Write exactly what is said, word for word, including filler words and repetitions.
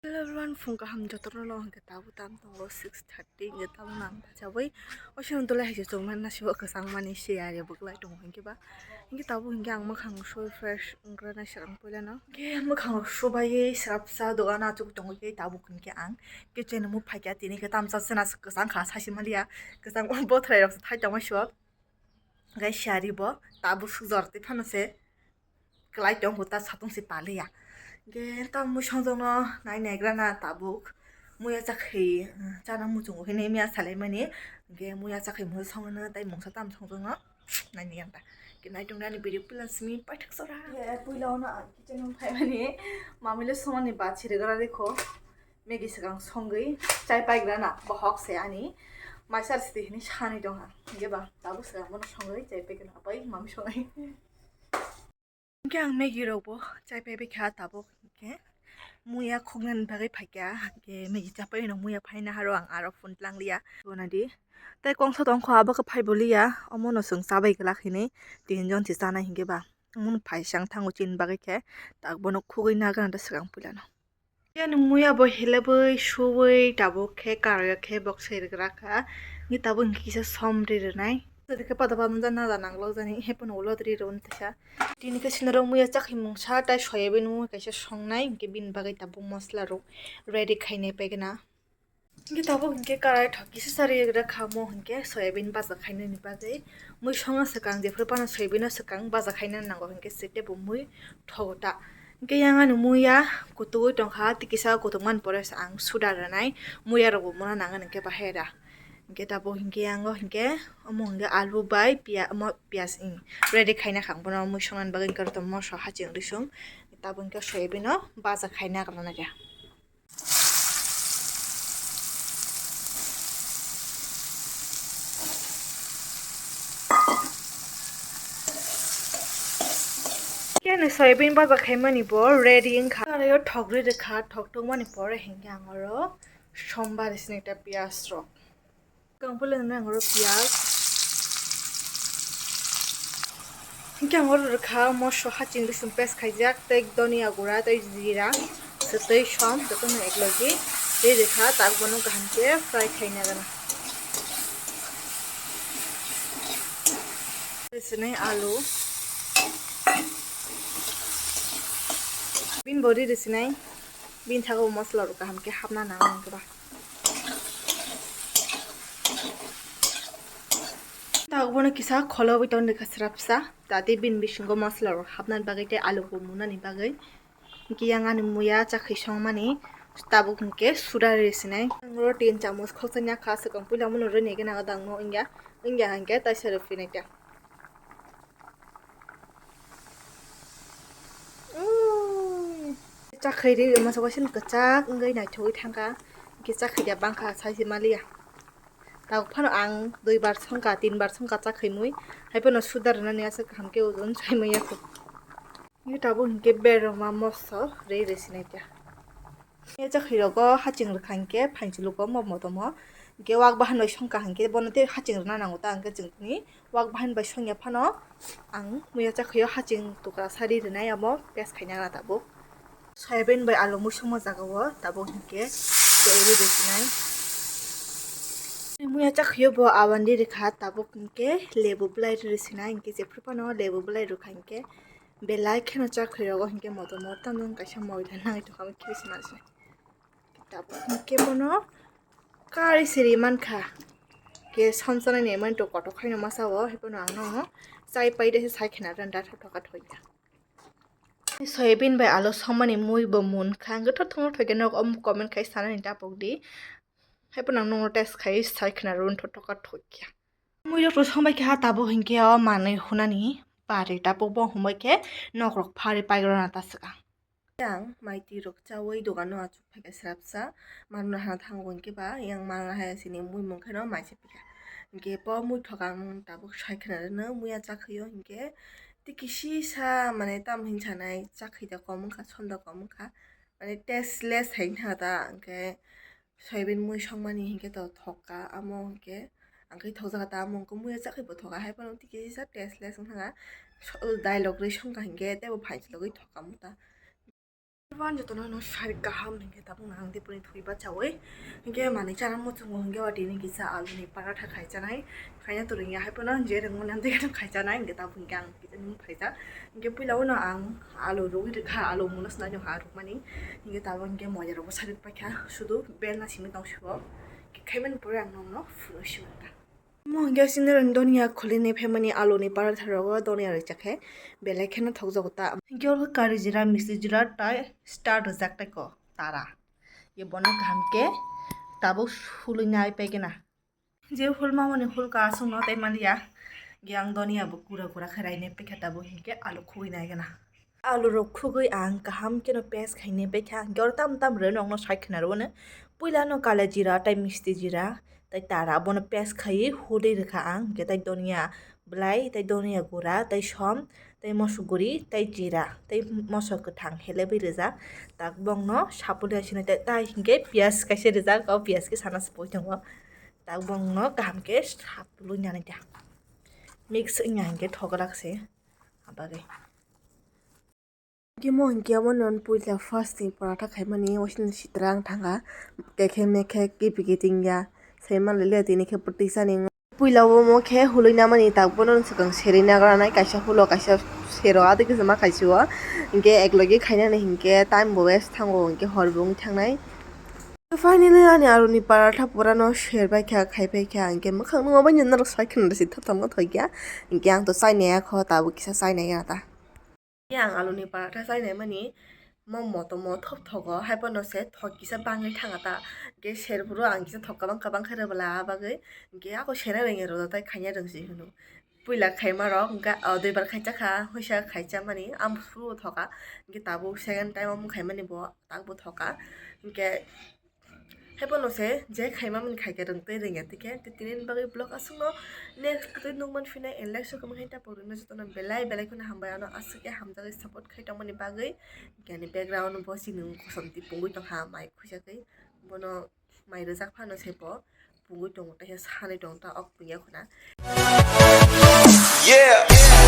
Hello everyone, phung kaham jotono no hwnkhe tabuk tam tongo six thirty hwnkhe tabuk nang bachawi oisang dole hai chwng man nasibo kwchang mani se area bwklai tongo hwnkhe ba hwnkhe tabuk hwnkhe ang mwkhang sui fresh wngkha na swkang puila no hwnkhe mwkhang subai swrapsa dogan achuk tongo hwnkhe tabuk hwnkhe ang kitchen o phaikha tini khe tamsa chwna kwchang kha saisi maliya kwchang bothrai rok thai tongma sio hwnkhe siari bo tabuk suk jor twi phano se. Kwlai tong kho ta satung se paliya. Hwnkhe ta mui songjokno nai naigra na tabuk. Muya chakhwi, chana muchungo hinwi miya salaimani. Hwnkhe muya chakhwi mui songno tai mungsa tam songjokno nai naigra ta. Hwnkhe naitung nani video puila simi paithak sora. Puila ono ang kitchen o phaimani mamilo songmani ba chirigra rikho. Maggie swkang songwi chai paigra na bohok se ani. Maisar sidi hinwi sanwi tongha. Hwnkhe ba tabuk swkang bono songwi chai paigra na bai mami songnai. Hwnkhe ang Maggie rokbo chai paibai kha tabuk hwnkhe muya khuknani bagwi phaikha hwnkhe Maggie chapai no muya phaina haro ang aro phone tlangliya bonadi tei kongsa tongkho abo khe phaibo liya omono chwng chabai glak hinwi tinjon se chanai hwnkhe ba omono phaisang thango chini bagwi khe tak bono khugwi nagra da swkang puilano. Yang muya bo helebwi suwi tabuk khe karwi khe bok sai rwgra kha. Ni tabuk hwnkhe kisa som ri rwnai. Jadi khe pada pada nang nang lo jani he pono ulo ri rw tisa. Tini khe sinaro muya chakhwi mungsa tai soyabin mui kaisa songnai hwnkhe bini bagwi tabuk mosla rok ready khainai paigwna. Hwnkhe tabuk hwnkhe karai thok kisa sari rwgra kha mo hwnkhe soyabin baja khainani bagwi. Mui songna swkang jephuru phano soyabino swkang baja khaina nango hwnkhe se teibo mui thogo ta. Hwnkhe yang ani muya kutugwi tongkha, tei kisa kutugmani pore se ang suda rwnai, muya rokbo muna nangani hwnkhe bahai da. Hwnkhe tabuk hwnkhe yango hwnkhe omo hwnkhe alu bai piya-, omo piyaj, em, ready khaina kha ang bono mui songnani bagwi hwnkhe moso haching risum, tabuk hwnkhe soyabino baja khaina rwnai kha. Khe ani soyabin baja khaimani bo ready wngkha. Karaio thok ri rwkha, thok tongmani pore hinkhe ang oro sombar sini ta piyaj rok. Kang puleng nang oro piyaj. Hingke ang oro rwkha moso haching risum paste khaijak, tei donia gura, tei jira, tei som, jotono eklogi tei rwkha, tak bono kaham khe fry khaina gana. Risinai alu. Bini body risinai, bini sago mosola rok kaham khe hapna nango hwnkhe ba. Tabuk bono kisa kholo bai ton rikha srapsa, tati bini bisingo mosola rok hapnani bagwi tei alu bo munani bagwi. Hingke yang ani muya chakhwi songmani tabuk hingke suda risinai. Ang oro tin chamus khoksa nya kha, swkang puila mano rwni gana dangno wngya, wngya hingke taisa rwphinai ta. Ui. Chakhwi ri masa waisa ni kwchak wngwi naithogwi thangkha. Hingke chakhwi da bangkha saisi maliya. Tabuk phano ang dui bar songkha, tin bar songkha chakhwi mui. Hai phano suda rwnani aswk kaham khe ojon sai manya kho. Hingke tabuk hingke berma moso ri ri sinai kha. Hingke chakhwi rogo haching rwkha hingke phainchulugo mo motomo. Hingke wak bahan bai songkha hingke bono tei haching rwna nango ta hingke chwng tini. Wak bahan bai songya phano ang muya chakhwi o haching tukra sari rwnai amo pes khaina gana tabuk. Soyabin bai alu mui songma jaga o tabuk hingke tei rw rw sinai. Muya chakhwi o bo awandi rwkha tabuk hingke lebu bwlai rw rw sinai hingke jephru phano lebu bwlai rwkha hingke belai kheno chakhwi rogo hingke motom motom kaisa moida nangwi tongkha khe se manse. Tabuk hingke bono kari siri mankha. Ke samsana ni mani to kotok khaino masa o, haiphano ang no chai pai de sai khena randa thok thok thoi ya. Soyabin bai alu songmani mui bo munkha, ang thok thok thoi ke nok om comment khai sanani tapok di. Haiphano ang no test khai sai khena run thok thok thoi ya. Mui rok to songbai kha tabuk hingke o manwi hunani pari tapok bo humbai khe nok rok phari pai rona ta swkang. Yang mai twi rok chawi dogano achuk phaikha srapsa, manna hana thango hinkhe ba yang manna haya sini mui mung kheno mai se phaikha. Hinkhe bo mui thokang tabuk sai khna rwno muya chakhwio hinkhe tei kisisa mane tamo hinwi sanai chakhwi da kom wngkha, som da kom wngkha, mane tasteless hai wngkha ta hinkhe. Soyabin mui songmani hinkhe to thokka, amo hinkhe ang khe thokjak ta, amo wngkhe muya chakhwi bo thokha, haiphano tei kisa tasteless wngkha, so-, dailok rwi songkha hinkhe teibo phainchilogwi thokka muta. Everyone, jotono no sari kaham hingke tabuk nang dipuni thwi bachawi. Hingke manwi chana muchungo hingke watini kisa aluni paratha khaijanai. Khaina twrwngya hai phano je rwngmani amtwi kheno khaijanai hingke tabuk hingke ang kisa nung phaijak. Hingke puila uno ang alu rwgwi rwkha, alu muno swnai nokha rwkmani. Hingke tabuk hingke moya rokbo sari paikha, sudu belna simi tong sugo. Khaimani pore ang nokno phunuk simanka. Omo hingke sindor ni donia khulini phaimani aluni paratha rogo donia rijak khe belai kheno thokjago ta. Hingke oro kari jira, misti jira tai star rijak tai ko tara. Ye bono kaham khe tabuk sului nai pegena. Je hul mamani hul ka aswk no tai maliya. Ge ang donia bo kura kura khe raine pekha tabuk hingke alu khugui nai gena. Alu rok khugui ang kaham keno paste khaine pekha. Hingke oro tam tam rwno nokno sai khwna rwno. Puila no kala jira tai misti jira tai tara bono paste khaiwi hudui rwkha ang. Hingke tai donia bwlai, tai donia gura, tai som, tai mosok guri, tai jira, tai mosok kwthang helebwi rijak. Tak bongno sapulya sinai tai, tai hingke piyaj kaisa rijak, o piyaj khe sana se poi tongo. Tak bongno kaham khe sapulwi nani ta. Mix wngya hingke thograk se. Abagwi. Kimo hingke omo non puila first ni paratha khaimani, waisini sitra ang thangkha, kekhe mekhe kipi kiting ya, sai manlile tini khe pwtwi sani. Puila omo khe hului namani tak bono swkang serui nagranai, kaisa hulo kaisa sero adi khe ma khaisio, hingke eklogi khainani hingke time bo waste thango, hingke hor bo wng thangnai. Finally ani aluni paratha purano serbai kha, khaipai kha, hingke mwkhang nung obo norok sai khna si thap thap wng thoi kha, hingke ang to chainai ya kho, tabuk kisa chainai ya ta. Hingke ang aluni paratha chainaimani mo motomo thop thogo, haiphano se thok kisa bangwi thanga ta. Hingke serphuru ang kisa thok kabang kabang khe rwbwla, ah bagwi hingke ako sena rwngya rwda tai khaina rwngsi hwnwi. Puila khaimarok hingke, ah, duibar khaijakha, huisa khaichamani, amsukgo thoka. Hingke tabuk second time omo khaimani bo takbo thoka. Hingke Haiphano se je khaimamani khaikhe rwng tei rwngya tei khe, tei tini bagwi vlog aswkno next kwtwi nukman phinai, and like so comment khe ta purwino jotono belai belai kheno hambai, ano aswk khe hamjagwi support khai tongmani bagwi. Hingke ani background bo chini kosom twi pungwi tongkha mai khuisagwi, bono mai rwjak phano se bo pungwi tongo, teisa sanwi tongo ta ok pungya khuna. Yeah.